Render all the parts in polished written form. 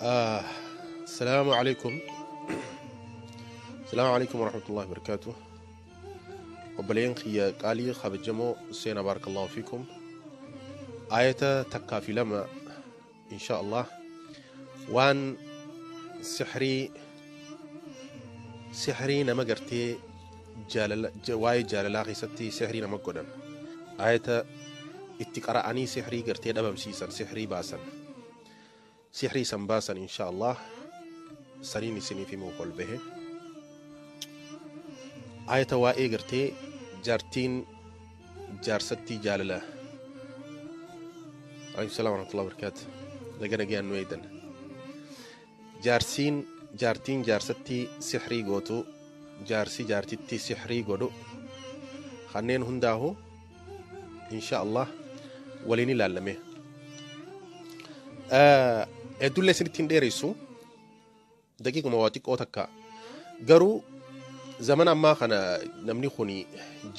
السلام عليكم، السلام عليكم ورحمة الله وبركاته. Obboleen kiyya qaalii kabajamoo seenaa، بارك الله فيكم. Aayata takkaa fi lama إن شاء الله waan sixrii, sixrii nama gartee jaalala, waa'ee jaalalaa keessatti sixrii nama godhan, aayata itti qara'anii sixrii gartee dhabamsiisan, sixrii baasan, sixrii san baasan إن شاء الله saniin isiniif himuuf ol bahe. Aayata waa'ee gartee jaartiin jaarsatti jaalala. عليكم السلام ورحمة الله وبركاته. Naga nagayaan nu eegdan. Jaarsiin, jaartiin jaarsatti sixrii gootu, jaarsi jaartitti sixrii godhu, kanneen hundaahu إن شاء الله waliin ilaalame. Hedduullee isinitti hin dheeressu, daqiiquma waa xiqqoo takka. Garuu zamana ammaa kana namni kun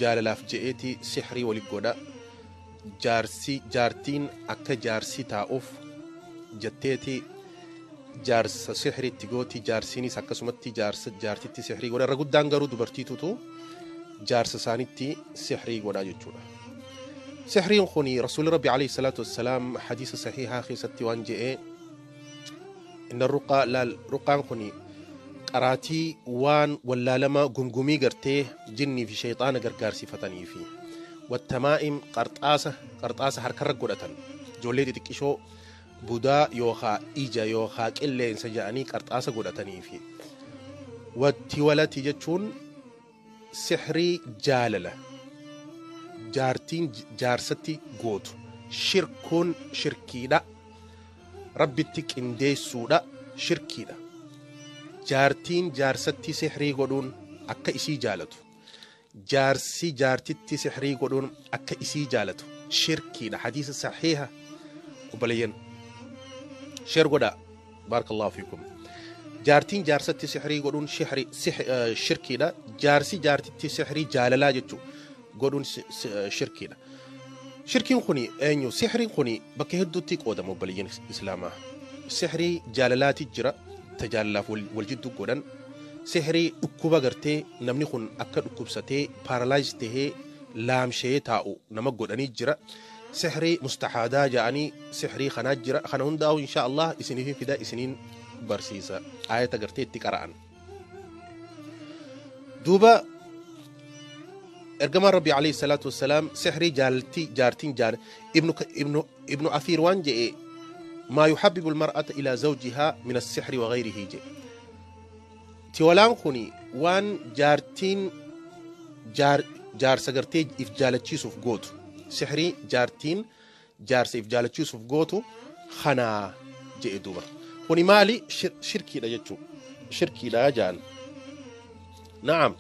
jaalalaaf je'eeti sixrii walit godha. Jaarsi, jaartiin akka jaarsi taa'uuf jetteeti jaarsa sixrii itti gooti, jaarsiinis akkasumatti jaarsa jaartitti sixrii godha. Irra guddaan garuu dubartiitutu jaarsa isaanitti sixrii godha jechuudha. Sixriin kun Rasuulli Rabbi عليه الصلاة والسلام hadiisa sahiihaa keessatti waan je'ee: إن الرقى, laal, ruqaan kun qaraatii waan wallaalama gungumii gartee jinnii fi shayxaana gargaarsifatanii fi والتمائم, qarxaasa, qarxaasa harkarra godhatan, ijoollee xixiqqishoo budaa yookaa ija yookaa qilleensa jedhanii qarxaasa godhatanii fi والتولة jechuun sixrii jaalala jaartiin jaarsatti gootu, شرك, shirkiidha, Rabbitti qindeessuudha, shirkiidha. Jaartiin jaarsatti sixrii godhuun akka isii jaalatu, jaarsi jaartitti sixrii godhuun akka isii jaalatu, shirkiidha. Hadiisa saxiiha. Obboleeyyan, share godhaa، بارك الله فيكم. Jaartiin jaarsatti sixrii godhuun shirkiidha. Jaarsi jaartitti sixrii jaalalaa jechuu godhuun shirkiidha. Shirkiin kuni eenyu? Sixriin kuni bakka hedduutti qoodama, obboleeyyan islaamaa. Sixrii jaalalaati jira, tajaalalaaf wal jidduu godhan. Sixrii dhukkuba gartee namni kun akka dhukkubsatee paralyze tahee laamshee taa'u nama godhanii jira. Sixrii mustahaadaa ja'anii sixrii kanaa jira. Kana hundaa'u إن شاء الله isiniif fida, isiniin barsiisa, aayata gartee itti qara'an. Duuba ergamaan Rabbi عليه الصلاة والسلام sixrii jaalaltii jaartiin jaal, Ibnu Athiir waan je'e: ما يحبب المرأة إلى زوجها من السحر وغيره je'e. Tiwalaan kuni waan jaartiin jaarsa gartee if jaalachiisuuf gootu, sixrii jaartiin jaarsa if jaalachiisuuf gootu kanaa je'e. Duuba kuni maali? Shirkiidha jechuu, shirkiidha jaan. نعم,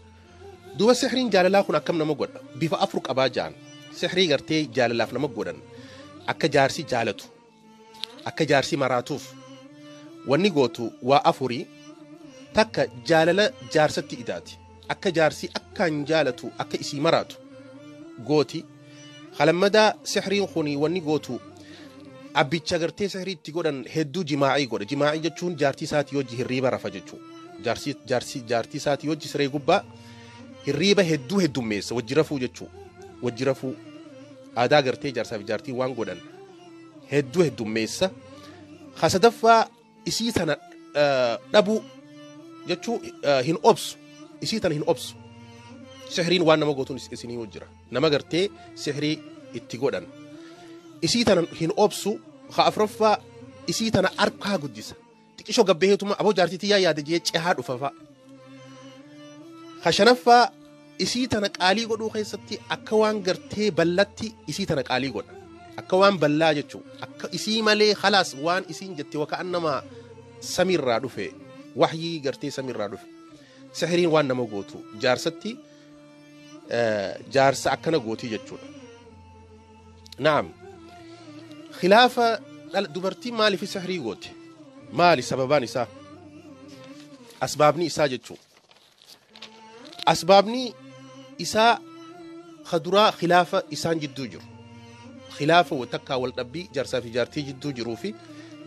duuba sixriin jaalalaa kun akkam nama godha? Bifa afur qabaa jaan. Sixrii gartee jaalalaaf nama godhan, akka jaarsi jaalatu, akka jaarsi maraatuuf wanni gootu waa afurii. Takka, jaalala jaarsatti idaati, akka jaarsi akkaan jaalatu, akka isii maraatu gooti. Kalammadaa, sixriin kuni wanni gootu abbicha gartee sixrii itti godhan hedduu jimaa'ii godha. Jimaa'ii jechuun jaartii isaatii hojii hirriiba rafa jechuu. Jaarsi jaartii isaatii hojii siree gubbaa hirriiba hedduu heddummeessa, wajji rafuu jechuu. Wajji rafuu aadaa gartee jaarsaa fi jaartii waan godhan hedduu heddummeessa. Sadaffaa, isii tana dhabuu jechuu hin obsu, isii tana hin obsu. Sixriin waan nama gootuun isinii jira. Nama gartee sixrii itti godhan isii tana hin obsu. Afuraffaa, isii tana arkaa guddisa, xiqqishoo gabbeeetuma aboo jaartii tiyyaa yaada jee cehaa dhufa fa'a. Shanaffaa, isii tana qaalii godhuu keessatti akka waan gartee ballatti isii tana qaalii godha. Akka waan ballaa jechuu, akka isii malee خلاص waan isiin jette وكأنما samiirraa dhufe, waxyii gartee samiirraa dhufe. Sixiriin waan nama gootu jaarsatti jaarsa akkana gootii jechuudha. نعم, khilaafa dubartii maaliif sixrii goote? Maali sababaan isaa? Asbaabni isaa jechuu. Asbaabni isaa kaduraa khilaafa isaan jidduu jiru. Khilaafa takkaa wal dhabbii jaarsaa fi jaartii jidduu jiruu fi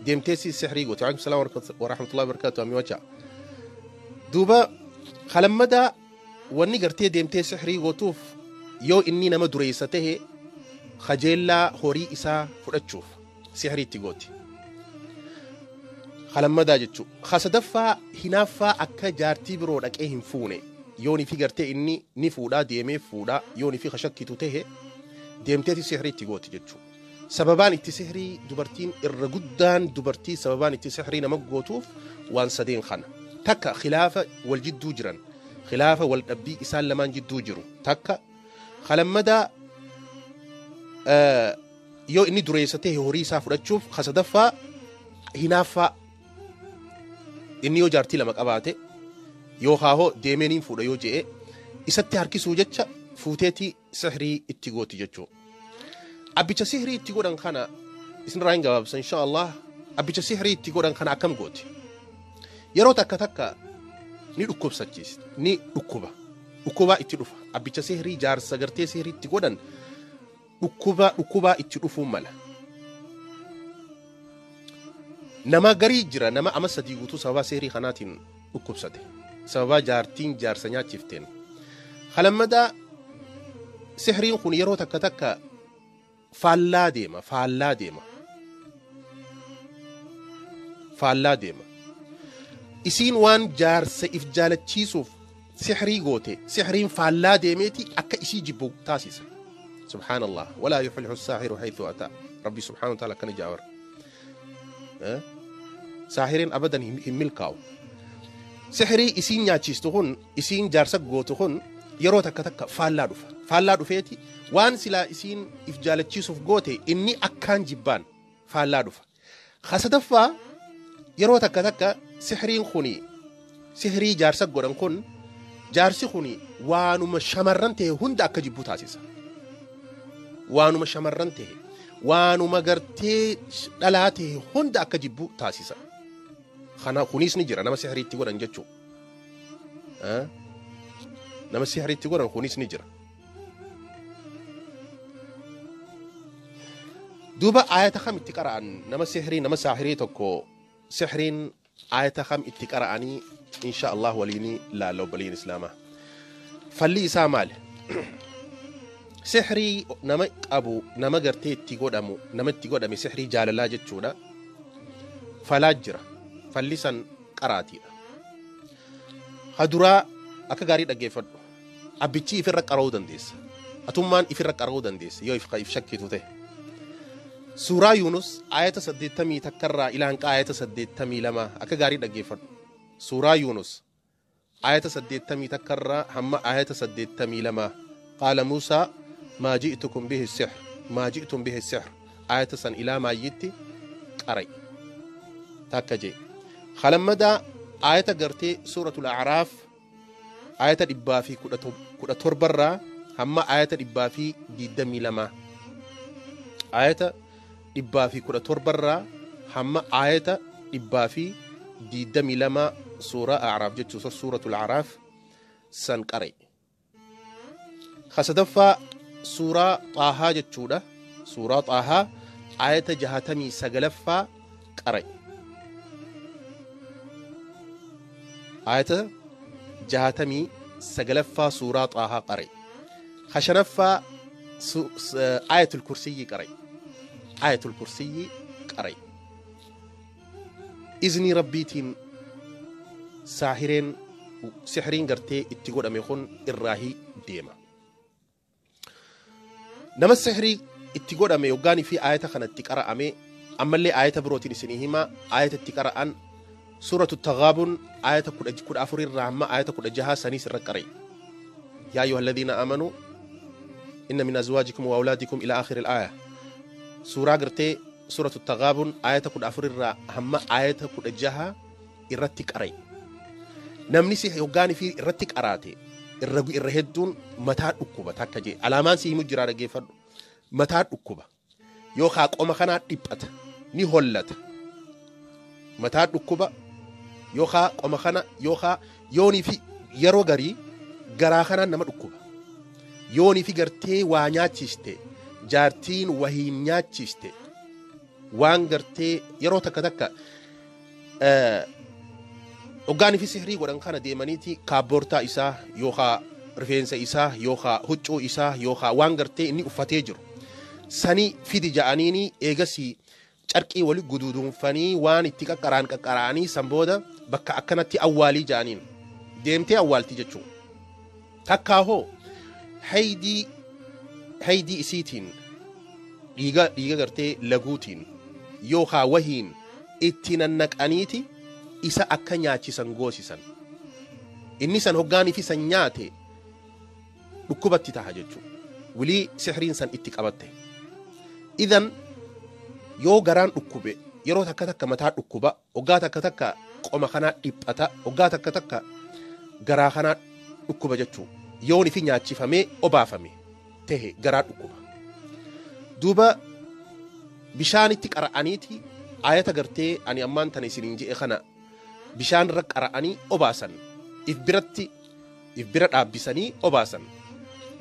Deemteesi sixrii gooti. Waalaikum salaam warahmatullahi wabarakatuh. Ammi wacha. Duuba kalammadaa wanni gartee deemtee sixrii gootuuf yoo inni nama dureessa tahe kajeellaa horii isaa fudhachuuf sixrii itti gooti. Kalammadaa jechuu. Kasadaffaa hinaaffaa akka jaartii biroo dhaqee hin fuune yoonii fi gartee inni ni fuudhaa deemee fuudhaa yoonii fi kashakkitu tahe deemteeti sixrii itti gooti jechuu. Sababaan itti sixrii dubartiin irra guddaan dubartii sababaan itti sixrii nama gootuuf waan sadeen kana. Takka khilaafa wal jidduu jiran khilaafa wal dhabbii isaan lamaan jidduu jiru takka kalammadaa yoo inni dureessa tahe horii isaa fudhachuuf kasadaffaa hinaaffaa inni yoo jaartii lama qabaate yoo haahoo deemeeniin fuudha yoo je'e isatti harkisuu jecha fuuteeti sixrii itti gooti jechuu. Abbicha sixrii itti godhan kana isinirraa hin gabaabsa insha Allah. Abbicha sixrii itti godhan kana akkam gooti? Yeroo takka takka ni dhukkubsachiisti, ni dhukkuba. Dhukkubaa itti dhufa. Abbicha sixrii jaarsa gartee sixrii itti godhan dhukkubaa itti dhufuu mala. Nama garii jira nama ama sadii guutuu sababaa sixrii kanaatiin dhukkubsate. Sababaa jaartiin jaarsa nyaachifteen. Kalammadaa sixriin kun yeroo takka takka faallaa deema, faallaa deema. Faallaa deema. Isiin waan jaarsa if jaalachiisuuf sixrii goote, sixriin faallaa deemeeti akka isii jibbu taasisa. Subhaanallah. Walaa yuflihu saahiru haythu ataa. Rabbi subhaanahu wa ta'ala akkana jaawar. Saahiriin abadan hin milkaa'u. Sixrii isiin nyaachiistu kun, isiin jaarsa gootu kun yeroo takka takka faallaa dhufa. Faallaa dhufeeti waan silaa isiin if jaalachiisuuf goote inni akkaan jibbaan faallaa dhufa. Kasadaffaa yeroo takka takka sixriin kuni sixrii jaarsa godhan kun jaarsi kuni waanuma shamarran ta'e hunda akka jibbu taasisa. Waanuma shamarran ta'e waanuma gartee dhalaa ta'e hunda akka jibbu taasisa. Kana kunis ni jira nama sixriitti godhan jechuu. Nama sixriitti godhan kunis ni jira. Duuba ayata kam itti qara'an nama sixrii nama saahirii tokko sixriin ayata kam itti qara'anii insha Allah waliini laalla obboliin islaamaa. Falli isaa maali? Sixrii nama qabu nama gartee itti godhamu nama itti godhame sixrii jaalalaa jechuudha. Falaa jira. Falli san qaraatiidha. Haduraa akka gaarii dhaggeeffadhu. Abbichi ifirra qara'uu dandeessa. Atummaan ifirra qara'uu dandeessa yoo if shakkitu ta'e. Suuraa Yunus ayata 81 irraa ilaa hanga ayata 82 akka gaarii dhaggeeffadhu. Suuraa Yunus ayata 81 irraa hamma ayata 82 qaala Muusaa maa ji'tukum bihi sihr maa ji'tum bihi sihr ayata san ilaa maayyitti qara'i. Takka jee. Kalammadaa ayata gartee suuratul A'raaf ayata 117 irraa hamma ayata 122 ayata 117 irraa hamma ayata 122 suuraa A'raaf jechuun suuratul A'raaf san qara'i. Kasadaffaa suuraa Xaahaa jechuudha. Suuraa Xaahaa ayata 69ffaa qara'i. Ayata 69ffaa suuraa Xaahaa qara'i. Kashanaffaa ayatul kursiyyi qara'i. Ayatul kursiyyi qara'i. Iznii rabbiitiin saahireen sixriin gartee itti godhame kun irraahi deema. Nama sixrii itti godhame yoggaanii fi ayata kanatti qara'ame ammallee ayata birootiin isinii hima ayata itti qara'an suuratu Taghaabun ayata 14 irraa hamma ayata 16 saniis irra qara'i. Yaa ayyuha alladhiina aamanuu inna min azwaajikum wa awlaadikum ila aakhiri al-aaya. Suuraa gartee suuratu Taghaabun ayata 14 irraa hamma ayata 16 irratti qara'i. Namni si yoggaanii fi irratti qaraate irra hedduun mataa dhukkuba takka jee alaamaan si himu jira dhaggeeffadhu. Mataa dhukkuba yookaan qoma kanaa dhiphata ni hollata. Mataa dhukkuba yookaan qoma kana yookaan yoonii fi yeroo garii garaa kanaan nama dhukkuba. Yoonii fi gartee waa nyaachiste jaartiin wahiin nyaachiste Waan gartee yeroo takka takka hoggaanii fi sihrii godhan kana deemaniiti kaabboortaa isaa yookaan rifeensa isaa yookaan huccuu isaa yookaan waan gartee inni uffatee jiru sani fidi ja'aniini eegasii carqii wali guduunfanii waan itti qaqqaraan qaqqaraanii san booda bakka akkanatti awwaalii ja'aniin deemtee awwaalti jechuudha. Takkaa hoo haydii isiitiin dhiiga gartee laguutiin yookaan wahiin itti nannaqaniiti isa akka nyaachisan goosisan. Inni san hoggaanii fi san nyaate dhukkubatti taha jechuudha. Wilii sihriin san itti qabatte. Idan yoo garaan dhukkube yeroo takka takka mataa dhukkuba, hoggaa takka takka qoma kanaa dhiphata, hoggaa takka takka garaa kanaa dhukkuba jechuudha. Yoon fi nyaachifamee obaafame tahe garaa dhukkuba. Duuba bishaanitti qara'aniiti ayata gartee ani ammaan tana isiniin je'e kana bishaan irra qara'anii obaasan. If biratti if bira dhaabbisanii obaasan.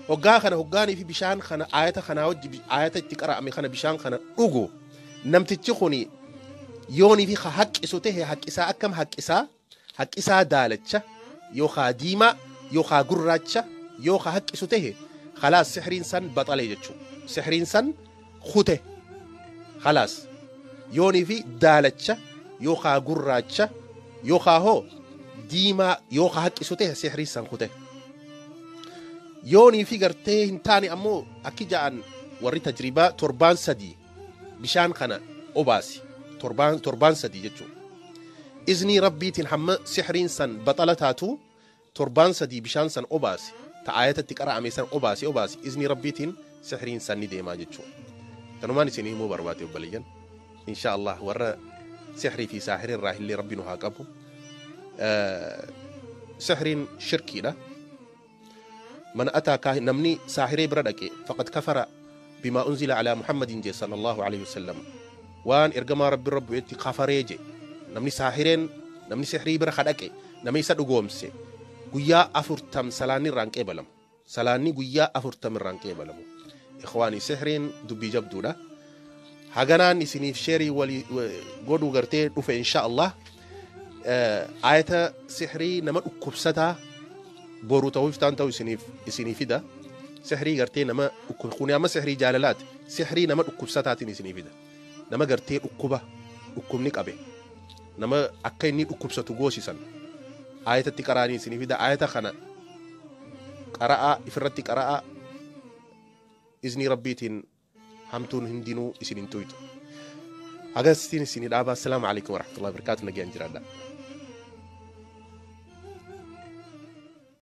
Hoggaa kana hoggaanii fi bishaan kana ayata kanaa wajji ayata itti qara'ame kana bishaan kana dhugu namtichi kuni yoonii fi haqqisu tahe haqqisaa akkam haqqisaa haqqisaa daalacha yookaan diimaa yookaan gurraacha yookaan haqqisu tahe khalaas sihriin san baxalee jechuudha. Sihriin san kute khalaas yoonii fi daalacha yookaan gurraacha yookaan hoo diimaa yookaan haqqisu tahe sihriin san kute. Yoonii fi gartee hin taane ammoo akki ja'an warri tajribaa torbaan sadii bishaan kana obaasi torbaan sadii jechuudha. Iznii rabbiitiin hamma sihriin san baxala taatu torbaan sadii bishaan san obaasi ta ayatatti qara'ame san obaasi obaasi iznii rabbiitiin sihriin san ni deemaa jechuudha. Tanumaan isin himuu barbaade obboleeyyan. Insha Allah warra sihrii fi saahirii irraa illee rabbi nu haa qabu. Sihriin shirkiidha. Man ataa kaahin namni saahiree bira dhaqe faqad kafara bimaa unzila alaa Muhammadin jee sallallahu alaihi wasallam. Waan ergamaa rabbi rabbi kafaree je namni saahireen namni sihrii bira dhaqe namni isa dhugoomse guyyaa 40 salaanni irraan qeebalamu. Salaanni guyyaa 40 irraan qeebalamu. Ikhwaani sihriin dubbii jabduudha. Haganaan isiniif sheerii walii godhuu gartee dhufe insha Allah. Ayata sihrii nama dhukkubsataa boruu ta'uuf taan ta'u isinii fida. Sihrii gartee nama kuni amma sihrii jaalalaati. Sihrii nama dhukkubsataatiin isinii fida. Nama gartee dhukkuba dhukkubni qabe. Nama akka inni dhukkubsatu goosisan. Ayatatti qaraanii isinii fida. Ayata kana qara'aa ifirratti qara'aa iznii rabbiitiin hamtuun hundinuu isin hin tuytu. Agastiin isinii dhaabaa. Assalaamu alaikum warahmatullahi wabarakaatu. Nagayaan jiraadha.